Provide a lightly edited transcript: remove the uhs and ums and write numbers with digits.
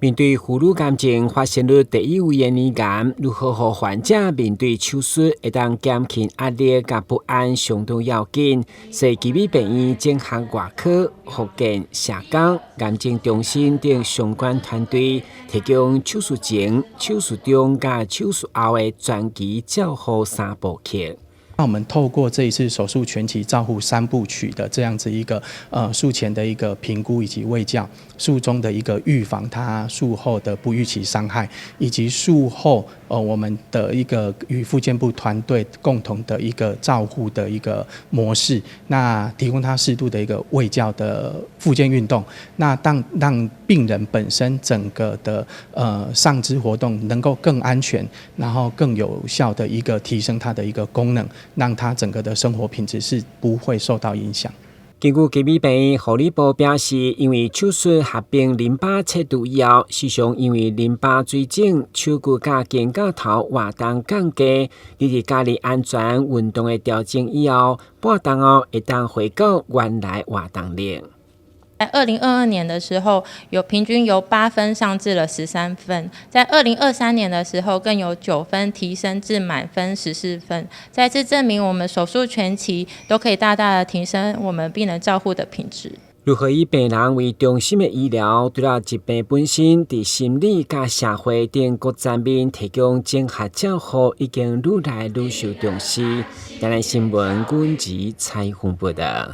面對婦女癌症發生率第一位的乳癌，如何予患者面對手術會當減輕壓力佮不安，相當要緊。所以奇美病院整合外科、復健、社工、癌症中心等相關團隊，提供手術前、手術中佮手術後的全期照護三部曲。那我們透過這一次手術全期照護三部曲的這樣子一個術前的一個評估以及衛教，術中的一個預防他術後的不預期傷害，以及術後我們的一個與復健部團隊共同的一個照護的一個模式，那提供他適度的一個衛教的復健運動，那當讓病人本身整個的上肢活動能夠更安全，然後更有效的一個提升他的一個功能，讓他整個的生活品質是不會受到影響。根據奇美病院護理部表示，因為手術合併淋巴切除以後，時常因為淋巴水腫、手骨佮肩胛頭活動降低，而佇家裡安全運動的調整以後，半冬後會當回到原來活動力。在2022年的時候，有平均由8分上至了13分；在2023年的時候，更有9分提升至滿分14分。再次證明我們手術全期都可以大大的提升我們病人照護的品質。如何以病人為中心的醫療，除了疾病本身，佇心理佮社會等各層面提供整合照護，已經愈來愈受重視。台南新聞軍事採訪報道。